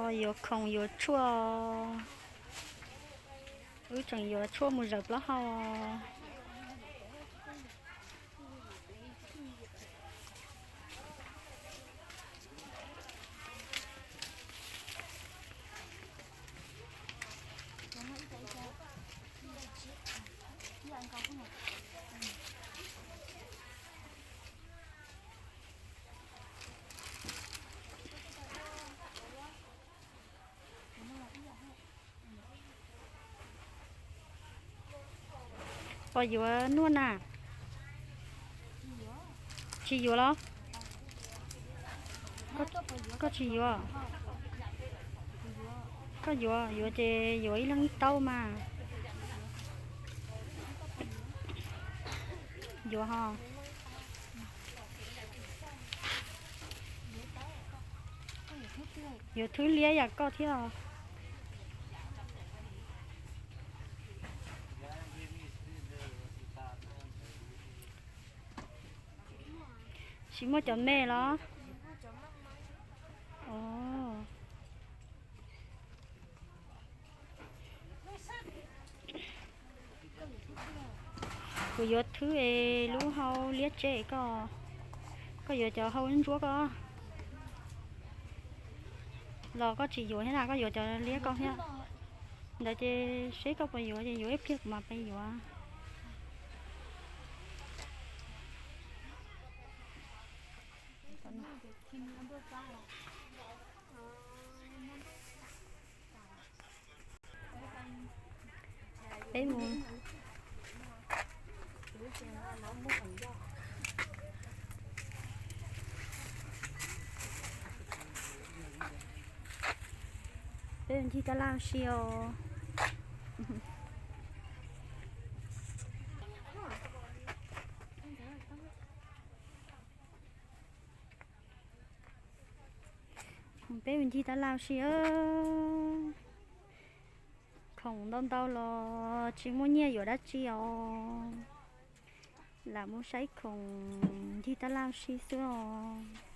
Yuav khoom yuav tshuaj, wb tseem yuav tshuaj mus zawm plaub hau. Pos yuav noj na? Tsis yuav los? Koj tsis yuav? Koj yuav, yuav ces yuav ib leeg ib taub mas. Yuav ho. Yuav thwb liab yam koj thiab. Tsis muaj cov me los? Kuv yuav thwb es lub hau liab tseg koj, koj yuav cov hau ntsuab koj. Los koj tsis yuav thiab na, koj yuav cov liab koj thiab. Ntawd ces seb koj puas yuav ces yuav ib pliag kuv mam pais yuav. Peb mus, peb mus ncig taj laj si os. Peb mus ncig taj laj si. Khoom ntau ntau los tsis muaj nyiaj yuav dab tsi os. Lam mus saib khoom ncig taj laj si xwb os.